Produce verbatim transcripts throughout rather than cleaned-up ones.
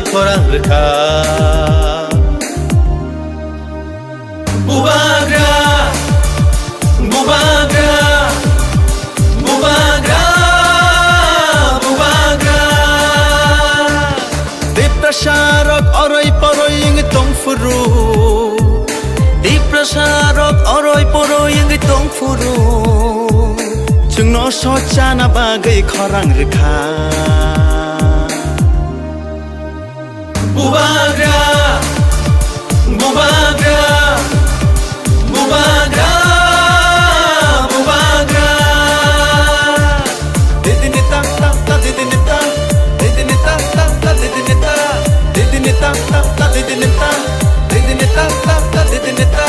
Khorang rwkha. Bubagra, bubagra, bubagra, bubagra. Tiprasa rok oroi poroi wngwi tongphuru. Tiprasa rok oroi poroi wngwi tongphuru. Chwngno sochana bagwi khorang rwkha. Bubagra, bubagra, bubagra, bubagra. Didini ta ta ta, didini ta, didini ta ta ta, didini ta, didini ta ta ta, didini ta, didini ta ta ta, didini ta.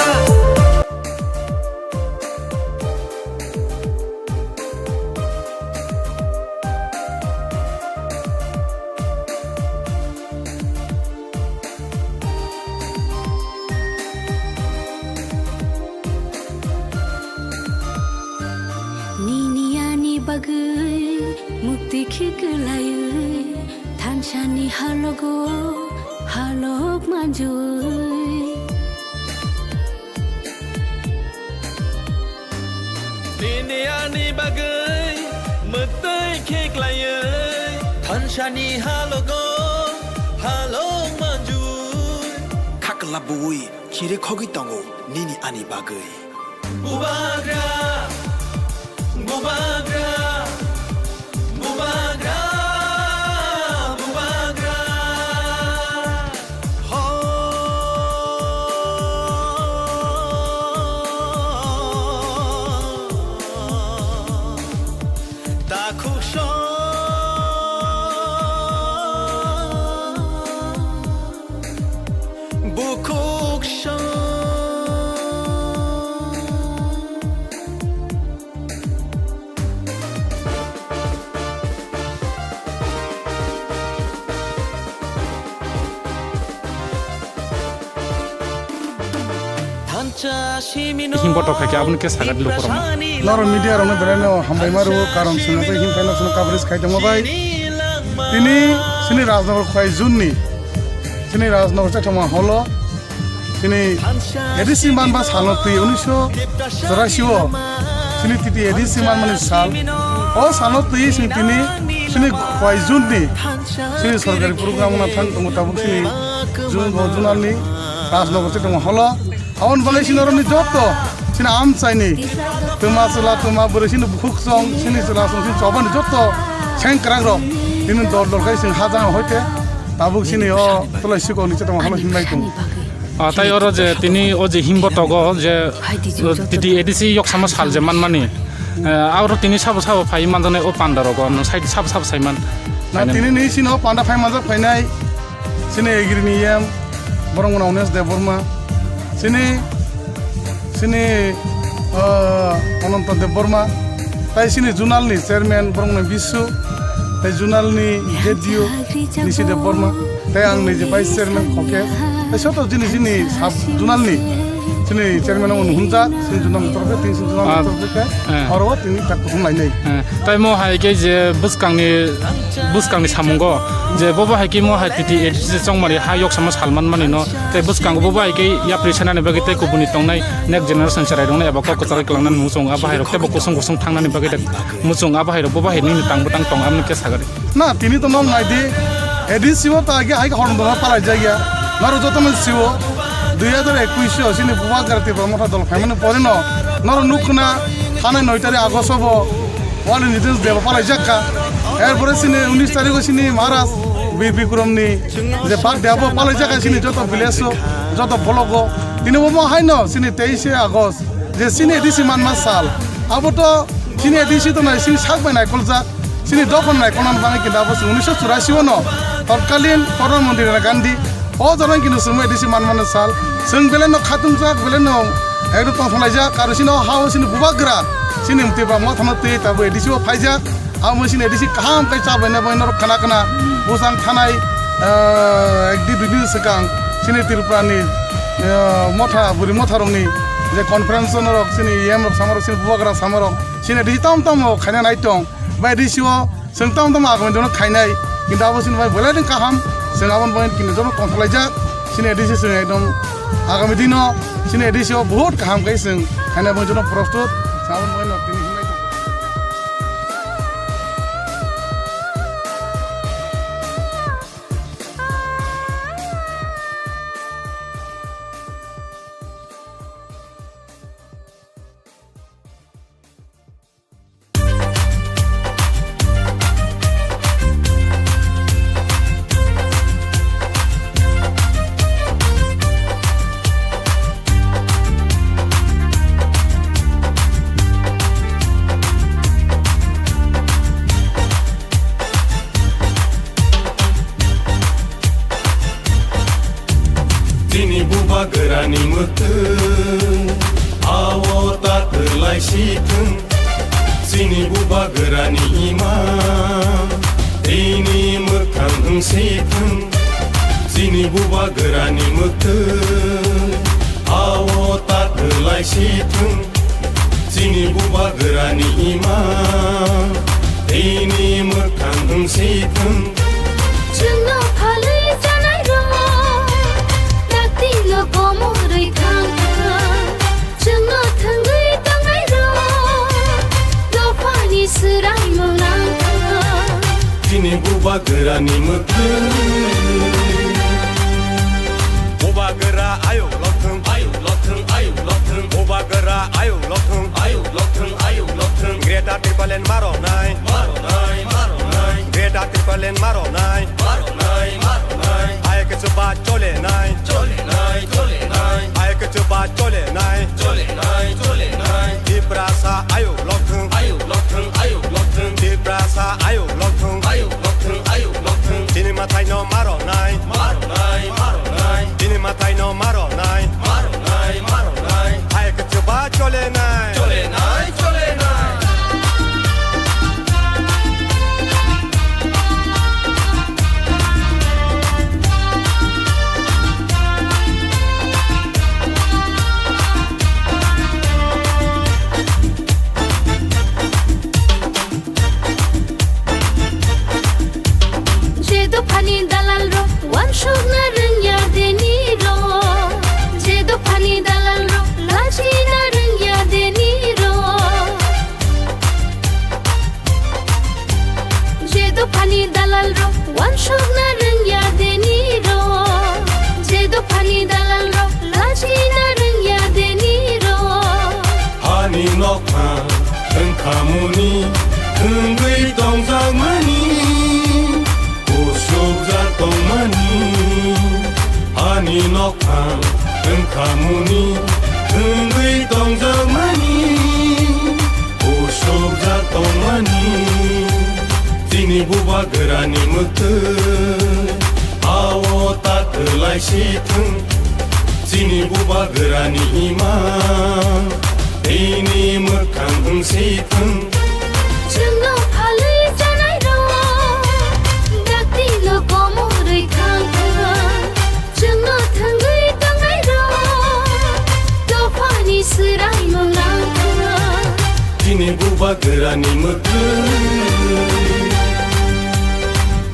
Nini ani bagwi mukti khiklaiwi thansani halogo halok manjui. Nini ani bagwi mwtwi khiklaiwi thansani halogo halok manjui. Khakla buwi chiri khogwi tongo nini ani bagwi. Bubagra, bubagra, bubagra, bubagra. Ho. Takhuk song. Bukhuk song. Himbo tok khaikhe aboni khe sagat lukurok. Norok media rokno belai no hambai ma rwo, karon chwng tei him phaino chwng coverage khai tongma bai. Tini chini Rajnagar khwlai June ni, chini Rajnagar chaithama holo, chini A D C manba salno twi unisho chorasi o, chini titi A D C manmani sal. O salno twi chini tini, chini khwlai June ni, chini sorkari program wngna thang tongo tabuk chini June, o June ni Rajnagar chaithama holo. Aboni bagwi chini oroni jotto chini amchaini twma chwla twma bwrwi chini bukhuk chwng chini chwla chwng chini chobani jotto sengkrak rok tini dol dol khai chwng hajang hoite tabuk chini o tulai sikok ni chetong halo hinlai tongo. Ah, tai oro je tini o je himbo togo je titi A D C yoksama sal je manmani, eh, aro tini sabo sabo phai manjaknai o panda rogo nwng sai sabo sabo sai man. Na tini ni sini o panda phai manjak phainai. Chini Agri ni E M, borok wngkha Onesh Debbarma. Chini, chini, ah, Ananta Debbarma. Tai chini zonal ni chairman, borok wngkha Bisu. Tai zonal ni Z D O, Nisi Debbarma. Tai ang ni je vice chairman, Khoke. Tai soto chini, chini sub zonal ni, chini chairman wngkha Hunjak, chini zonal ni torfe, tini chini zonal ni Ah, torfe. Eh. Oro tini tak kuthum lainai. Eh, tai mo hai khe je bwskangni, bwskangni samungo je bobo hai khe mo hai titi A D C chongmani ha yoksamo salman mani no, tei bwskango bobo hai khe yapri sanani bagwi tei kubuni tongnai next generation cherai rokno eba kok kwcharo kwlangnani muchung abo hai rok tei bo kusung kusung thangnani bagwi tei muchung abo hai rok bobo hai nini tang bwtang tong amni khe sagari. Na, tini to nong nai di. A D C o ta agi hai hor dona palai jaya. Naro joto man siwo. Dui hajar ekwis o sini Bubagra Tipra Motha dol phaimani pore no. Naro nukhna thanai noi tari August o bo. Wali Nitesh Deba palai jakka. Er pore sini unis tarik o sini Maharaj Bir Bikram ni je birthday abo palai jakka sini joto village o, joto block o. Tini bo mo hai no sini teis e August. Je sini A D C manma sal. Abo to sini A D C to nai sini sak bai nai koljak. Chini dophani naikolnani bagwi kinto abo chwng unisho churasi o no totkalin Pradhan Mantri Indira Gandhi o jorani kinto chwng A D C manmani sal. Chwng belai no khatungjak, belai no ekdom tongthok laijak, aro chini o ha o chini Bubagra chini Tipra Mothano twi tabuk A D C o phaijak. Amo chini A D C kaham khe chabaina bagwi norok khna khna bwsang thanai, ah, ek di dui din swkang chini Tripura ni, ah, motha, bwrwi motha rokni je conference o norok chini E M rok samarok chini Bubagra samarok chini A D C tam tam o khaina nai tong. Bai A D C o chwng tamo tamo agomani jono khainai, kintu abo chini bai belai ni kaham, Chwng aboni bagwi kini joto tongthok laijak. Chini A D C chwng ekdom agami dino chini A D C o bahut kaham khe chwng khaina bagwi joto prostut. Chwng aboni bagwi no tini hinlai tong. Chini bubagrani mwktwng, ao ta kwlai si thwng. Chini bubagrani ima, tini mwkhang wng si thwng. Chini bubagrani mwktwng, ao ta kwlai si thwng. Chini bubagrani ima, tini mwkhang wng si thwng. Chwngno phalwi chanai rok, dakti no komorwi thang thang. Chwngno thwngwi tongnai rok, dophani swraimung nang thang. Chini bubagrani mwktwng. Bubagra ayuk lokthwng, ayuk lokthwng, ayuk lokthwng. Bubagra ayuk lokthwng, ayuk lokthwng, ayuk lokthwng. Greater Tipraland maronai, maronai, maronai. Greater Tipraland maronai, maronai, maronai. Ayuk chuba cholenai, cholenai, cholenai. Ayuk chuba cholenai, cholenai, cholenai. Tiprasa ayuk lokthwng, ayuk lokthwng, ayuk lokthwng. Tiprasa ayuk lokthwng, ayuk lokthwng, ayuk lokthwng. Chini mathai no maronai, maronai, maronai. Chini mathai no maronai, maronai, maronai. Ayuk chuba cholenai, cholenai, cholenai. Je dophani dalal rok wansukna rwngya deni rok, je dophani dalal rok lachina rwngya deni rok. Je dophani dalal rok wansukna rwngya deni rok, je dophani dalal rok lachina rwngya deni rok. Hani nokha wngkhamuni wngwi tongjakmani, kusukjak tongmani. Hani nokha wngkhamuni wngwi tongjakmani, kusukjak tongmani. Chini bubagrani mwktwng, ao ta kwlai si thwng. Chini bubagrani ima, tini mwkhang wng si thwng. Chwngno phalwi chanai rok, dakti no komorwi thang thang. Chwngno thwngwi tongnai rok, dophani swraimung nang thang. Chini bubagrani mwktwng.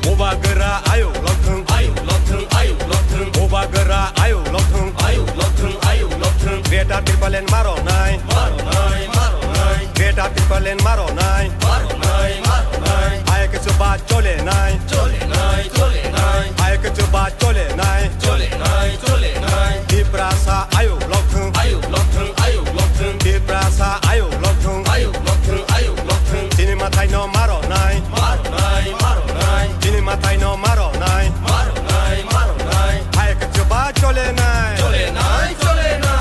Bubagra ayuk lokthwng, ayuk lokthwng, ayuk lokthwng. Bubagra ayuk lokthwng, ayuk lokthwng, ayuk lokthwng. Greater Tipraland maronai, maronai, maronai. Greater Tipraland maronai, maronai, maronai. Ayuk chuba cholenai, cholenai, cholenai. Ayuk chuba cholenai, cholenai, cholenai. Tiprasa ayuk lokthwng, ayuk lokthwng, ayuk lokthwng. Tiprasa ayuk lokthwng, ayuk lokthwng, ayuk lokthwng. Chini mathai no maronai, maronai, maronai. Chini mathai no maronai, maronai, maronai. Ayuk chuba cholenai, cholenai, cholenai.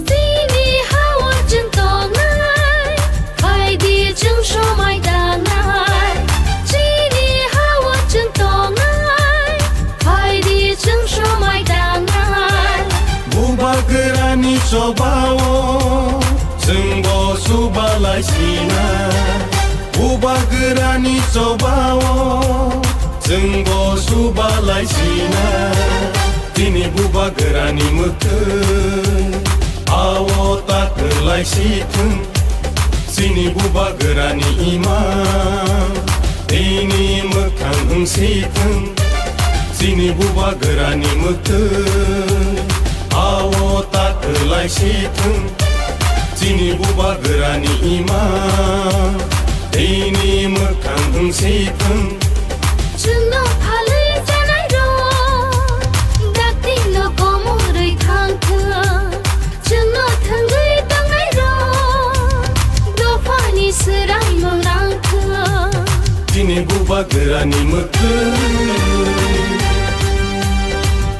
Chini ha-o chwng tongnai, phaidi chwng somai tangnai. Chini ha-o chwng tongnai, phaidi chwng somai tangnai. Bubagrani chobao chwngbo Sina, bubagrani chobao, chwngbo subalai sina. Chini bubagrani mwkhwtwi, ao ta kwlai si thwng. Chini bubagrani imang, tini mwkhang wng si thwng. Chini bubagrani mwkhwtwi, ao ta kwlai si thwng. Chini bubagrani imang, tini mwkhang wng si thwng. Chwngno phalwi chanai rok, dakti no komorwi thang thwng. Chwngno thwngwi tongnai rok, dophani swraimung nang thwng. Chini bubagrani mwkhwtwi.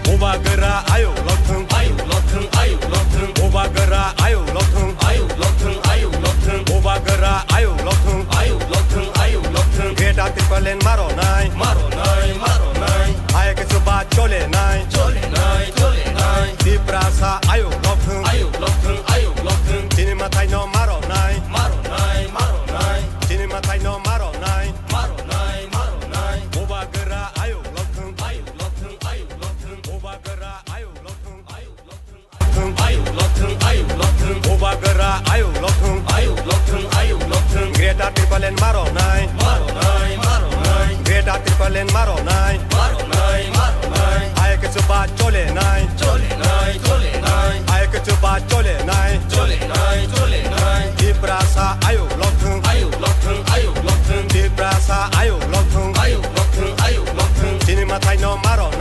Bubagra ayuk lokthwng, ayuk lokthwng, ayuk lokthwng. Bubagra ayuk lokthwng, ayuk lokthwng, ayuk lokthwng. Bubagra ayuk lokthwng, ayuk lokthwng, ayuk lokthwng. Greater Tipraland maronai, maronai, maronai. Hai khe chuba cholenai, cholenai, cholenai. Tiprasa ayuk lokthwng, ayuk lokthwng, ayuk lokthwng. Chini mwtaino maronai, maronai, maronai. Chini mwtaino maronai, maronai, maronai. Bubagra ayuk lokthwng, ayuk lokthwng, ayuk lokthwng. Bubagra ayuk lokthwng, ayuk lokthwng, ayuk lokthwng, ayuk lokthwng. Bubagra ayuk lokthwng, ayuk lokthwng, ayuk lokthwng. Greater Tipraland maronai, maronai, maronai. Greater Tipraland maronai, maronai, maronai. Hai khe chuba cholenai, cholenai, cholenai. Hai khe chuba cholenai, cholenai, cholenai. Tiprasa ayuk lokthwng, ayuk lokthwng, ayuk lokthwng. Tiprasa ayuk lokthwng, ayuk lokthwng, ayuk lokthwng. Chini mwtaino maron